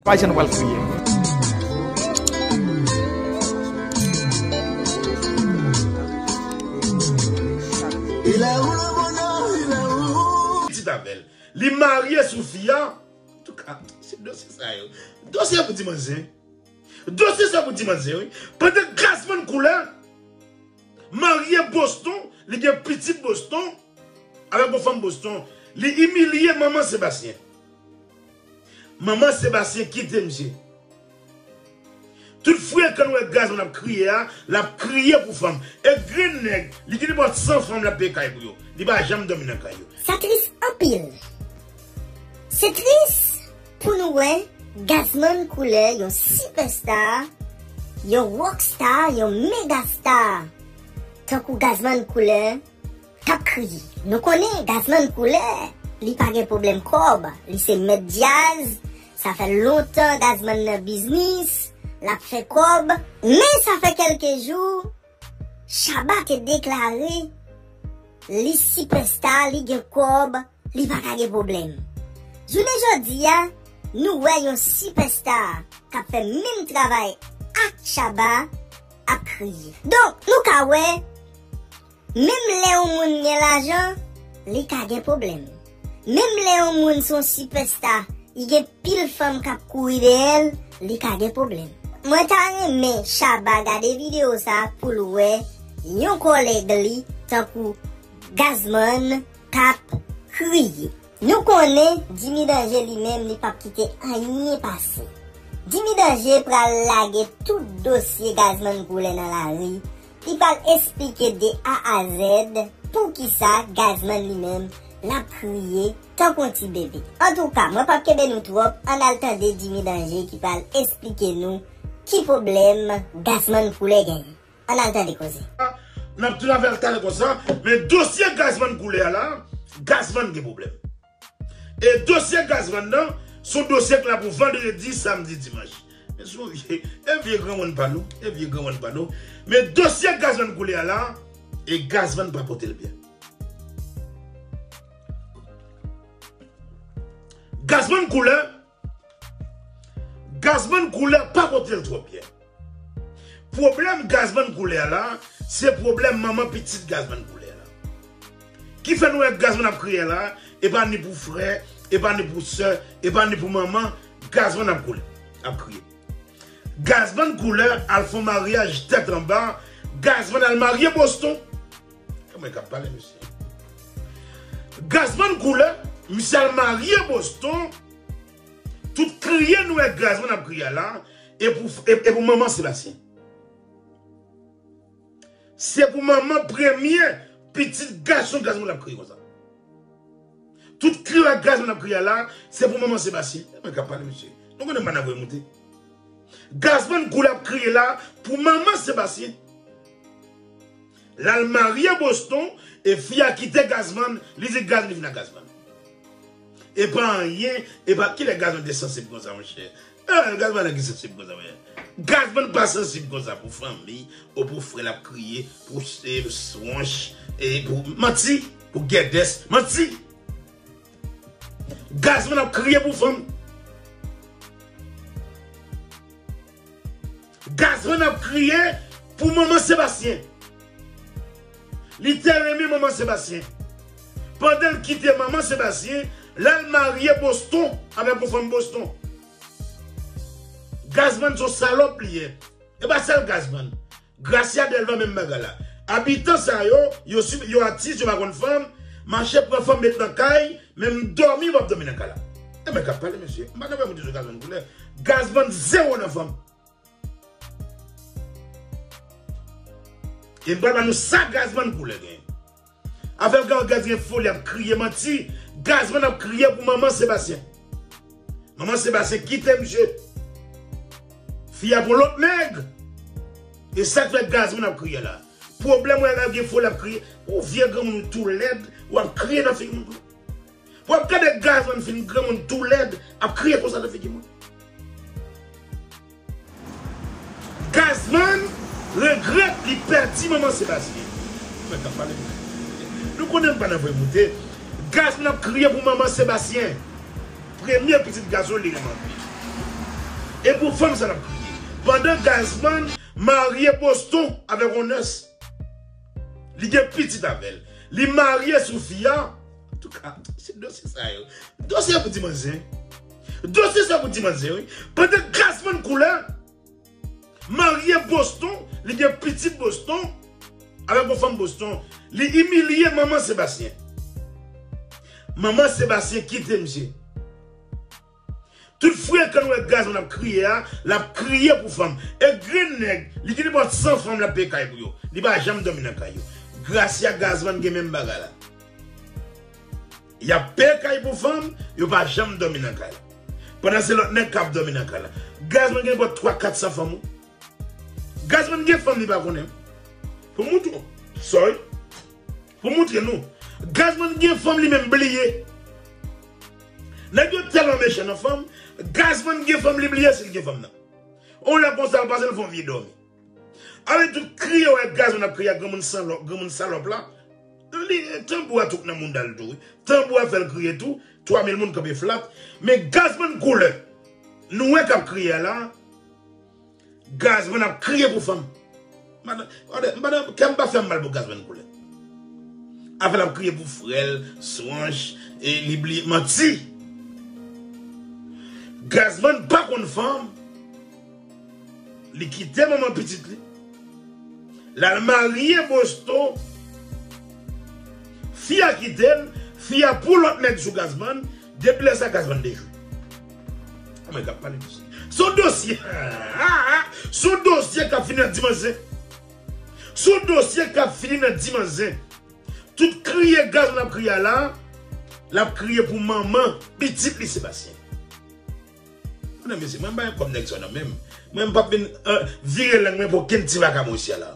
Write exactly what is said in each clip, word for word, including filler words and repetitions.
Paj an nou pral kriye. Pitit avè l. Li marye sou fi a. Antouka, se dosye sa yo. Dosye pou ti manzè. Dosye sa pou ti manzè, wi. Pandan Gazman Koulè marye Boston, li gen pitit Boston, avèk yon fanm Boston, li imilye manman Sebastien. Manman Sebastien kite misye. Tout frekan nou wè Gazman ap kriye a, l ap kriye pou fanm. E grenn nèg, li gen nenpòt san fanm l ap peye kay pou yo. Li pa janm dòmi nan kay yo. Sa tris anpil. Se tris pou nou wè Gazman Koulè, yon sipèsta, yon rockstar, yon megastar, tankou Gazman Koulè, k ap kriye. Nou konnen Gazman Koulè, li pa gen pwoblèm kòb. Li se mèt djaz. Sa fè lontan Gazman nan biznis. L ap fè kòb. Men sa fè kèlke jou, Shabba te deklare li sipèsta, li gen kòb, li pa ka gen pwoblèm. Jounen jodi a, nou wè yon sipèsta k ap fè menm travay ak Shabba ap kriye. Donk, nou ka wè, menm lè yon moun gen lajan, li ka gen pwoblèm. Menm lè yon moun se yon sipèsta, li gen pil fanm k ap kouri dèyè l, li ka gen pwoblèm. Mwen ta renmen Shabba gade videyo sa a pou l wè yon kòlèg li tankou Gazman k ap kriye. Nou konnen Jimmy Danger li menm li p ap kite anyen pase. Jimmy Danger pral lage tout dosye Gazman Koulè nan lari. Li pral esplike de A a Z poukisa Gazman li menm l ap kriye tankou yon ti bebe. Antouka, mwen p ap kenbe nou twòp, ann al tande Jimmy Danger ki pral esplike nou ki pwoblèm Gazman Koulè genyen. Ann al tande koze. N ap tounen avè l talè konsa, men dosye Gazman Koulè a la, Gazman gen pwoblèm. E dosye Gazman nan, se yon dosye k la pou vandredi, samdi, dimanch. Men se yon vye, e vye granmoun pa nou, e vye granmoun pa nou. Men dosye Gazman Koulè a la, e Gazman pa pote l byen. Gazman Koulè, Gazman Koulè pa pote l twò byen. Pwoblèm Gazman Koulè a la, se pwoblèm manman pitit Gazman Koulè a la. Ki fè nou wè Gazman ap kriye la, e pa ni pou frè, e pa ni pou sè, e pa ni pou manman, Gazman ap koulè, ap kriye. Gazman Koulè al fè yon maryaj tèt anba, Gazman al marye Boston. Kòman k ap pale, mesye? Gazman Koulè, misye al marye Boston, tout kriye nou wè Gazman ap kriye la, e pou, e, e pou manman Sebastien. Se pou manman premye pitit gason Gazman ap kriye konsa. Tout kriye Gazman ap kriye la, se pou manman Sebastien. E mwen k ap pale, mesye. Nou konnen m pa nan voye moute. Gazman Koulè ap kriye la pou manman Sebastien. L al marye Boston, e fi a kite Gazman, li di Gazman li vin ak Gazman. E pa anyen, e pa kilè Gazman te sansib konsa, monchè. Ah, Gazman nan ki sansib konsa, monchè. Gazman pa sansib konsa pou fanmi, ou pou frè l ap kriye, pou se swonch, e pou manti, pou gèdès, manti. Gazman ap kriye pou fanm. Gazman ap kriye pou manman Sebastien. Li te renmen manman Sebastien. Pandan l kite manman Sebastien, l al marye Boston avèk yon fanm Boston. Gazman se yon salòp li ye. E pa sèl Gazman. Gracia Delva menm bagay la. Abitan sa yo, yo, yo atis, yo pa konn fanm, mache pran fanm met nan kay, menm dòmi yo p ap dòmi nan kay la. E mwen k ap pale, mesye. M pa nan fè moun di sou Gazman Koulè. Gazman zewo nan fanm. E m pral ba nou sa Gazman Koulè gen. Afè Gazman gen foli ap kriye manti. Gazman ap kriye pou manman Sebastien. Manman Sebastien kite misye. Fi a pou lòt nèg. E sa k fè Gazman ap kriye la. Pwoblèm ou la gen foli ap kriye. Ou vye granmoun ou tou lèd, w ap kriye nan figi moun. W ap gade Gazman fin granmoun tou lèd, ap kriye konsa nan figi moun. Gazman regrèt li pèdi manman Sebastien. Mwen k ap pale. Nou konnen m pa nan voye moute. Gazman ap kriye pou manman Sebastien. Premye pitit gason li renmen anpil. E pou fanm sa n ap kriye. Pandan Gazman marye Boston avèk yon nès. Li gen pitit avè l. Li marye sou fi a. Antouka, se dosye sa yo. Dosye pou ti manzè. Dosye sa pou ti manzè, wi. Pandan Gazman Koulè marye Boston, li gen pitit Boston, avèk yon fanm Boston, li imilye manman Sebastien. Manman Sebastien kite misye. Tout frekan nou wè Gazman ap kriye a, l ap kriye pou fanm. E grenn nèg, li gen nenpòt san fanm l ap peye kay pou yo. Li pa janm dòmi nan kay yo. Gracia Gazman gen menm bagay la. Y ap peye kay pou fanm, yo pa janm dòmi nan kay. Pandan se lòt nèg k ap dòmi nan kay la. Gazman gen nenpòt twa kat san fanm ou. Gazman gen fanm li pa konnen. Pou moutre w. Sorry. Pou moutre nou. Gazman gen fanm li menm bliye. Nèg yo tèlman mechan nan fanm, Gazman gen fanm li bliye si l gen fanm nan. On lè konsa l pase l fè yon vye dòmi. Avèk tout kriye wè Gazman ap kriye a granmoun salòp, granmoun salòp la. Li, tanbou a tou k nan mounda l tou, wi. Tanbou a fè l kriye tou, twa mil moun kanpe flat. Men Gazman Koulè, nou wè k ap kriye a la, Gazman ap kriye pou fanm. Madan, madan, kè m pa fè m mal pou Gazman Koulè. Afè l ap kriye pou frè l, Swanch, e li bliye manti. Gazman pa konn fanm. Li kite manman pitit li. L al marye Boston. Fi a kite l, fi a pou lòt nèg sou Gazman, depi lè sa Gazman dejwe. Anmwey k ap pale dosye. Se yon dosye. Se yon dosye k ap fini nan dimanche. Se yon dosye k ap fini nan dimanche. Tout kriye Gazman ap kriye a la, l ap kriye pou manman pitit li Sebastien. Mwen mesye, mwen m pa gen kòb nèg sa nan men m. Mwen m p ap vin, euh, vire lang mwen pou okenn ti vakabon isi a la.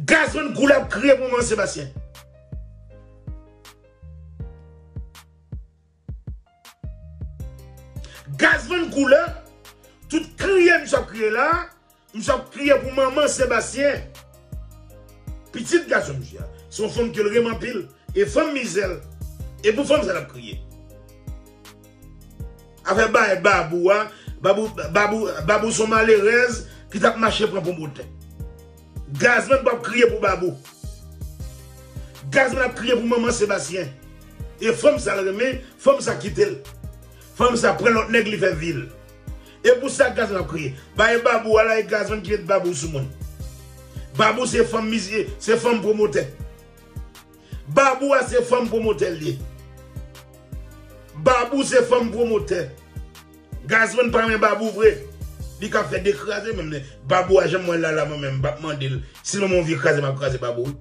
Gazman Koulè ap kriye pou manman Sebastien. Gazman Koulè, tout kriye misye ap kriye la, misye ap kriye pou manman Sebastien. Pitit gason misye a. Se yon fanm ke l renmen anpil. E fanm mizè l. E pou fanm sa l ap kriye. Afè bay Babou a, Babou, Babou, Babou se yon malerèz ki t ap mache pran pwomotè. Gazman p ap kriye pou Babou. Gazman ap kriye pou manman Sebastien. E fanm sa l renmen, fanm sa kite l. Fanm sa pran lòt nèg li fè vi l. E pou sa Gazman ap kriye. Bay Babou a la e Gazman ki met Babou sou moun. Babou se fanm mizye, se fanm pwomotè. Babou a se fanm pwomotè l ye. Babou se fanm pwomotè. Gazman pa renmen Babou vre. Li ka fè de kraze menm. Babou a janm wè l la la mwen menm, m p ap mande l. Si l ban m yon vye kraze, m ap kraze Babou wi.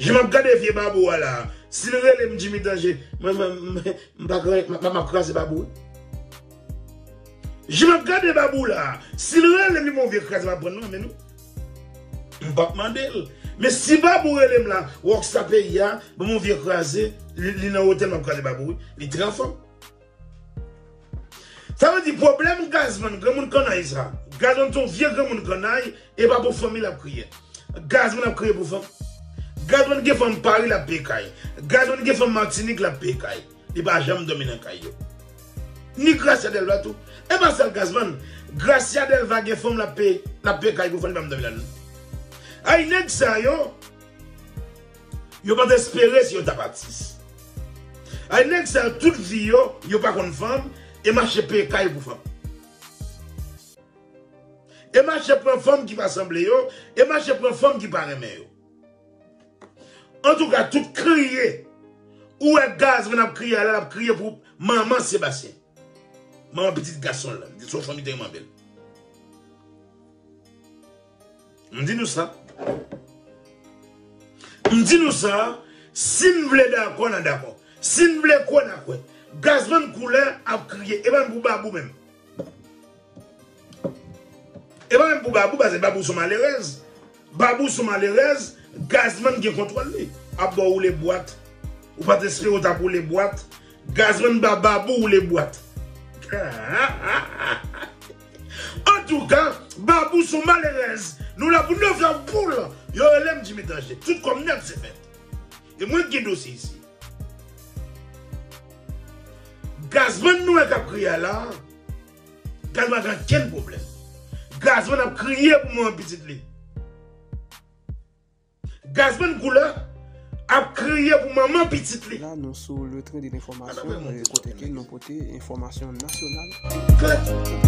Jan m ap gade vye Babou a la, si l rele m Jimmy Danje, mwen, mwen, mwen, m pa kra-, m ap, m ap kraze Babou wi. Jan m ap gade Babou la, si l rele m li ban m yon vye kraze, m ap pran nan men nou. M p ap mande l. Men si Babou rele m la, Rockstar peyi a, ban m yon vye kraze, li, li nan otèl m ap kraze Babou wi. Li trè anfòm. Sa vle di pwoblèm Gazman, granmoun kannay sa. Gazman se yon vye granmoun kannay, e pa pou fanmi l ap kriye. Gazman ap kriye pou fanm. Gazman gen fanm Paris l ap peye kay. Gazman gen fanm Matinik l ap peye kay. Li pa janm dòmi nan kay yo. Ni Gracia Delva tou. E pa sèl Gazman. Gracia Delva gen fanm l ap peye, l ap peye kay pou fanm li pa janm dòmi ladan l. Ay nèg sa yo, yo pa t espere si yo t ap atis. Ay nèg sa yo tout vi yo, yo pa konn fanm, e mache peye kay pou fanm. E mache pran fanm ki pa sanble yo, e mache pran fanm ki pa renmen yo. Antouka, tout kriye ou wè Gazman ap kriye a la, l ap kriye pou manman Sebastien. Manman pitit gason l la, se yon fanm ki te renmen anpil. M di nou sa. M di nou sa, si n vle dakò, n a dakò. Si n vle kwè, n a kwè. Gazman Koulè ap kriye. E pa menm pou Babou menm. E pa menm pou Babou, paske Babou se yon malerèz. Babou se yon malerèz, Gazman gen kontwòl li. Ap ba w woule bwat. Ou pa t espere w t ap woule bwat. Gazman ba Babou woule bwat. Antouka, Babou se yon malerèz. Nou la pou nèf zan poul. Yo rele m Jimmy Danje. Tout kòm nèf se fèt. E mwen ki gen dosye isi. Gazman nou wè k ap kriye a la. Gazman gen ankenn pwoblèm. Gazman ap kriye pou manman pitit li. Gazman koulè ap kriye pou manman pitit li. La nou sou le tren de lenfòmasyon, kote ke nou pote enfòmasyon nasyonal.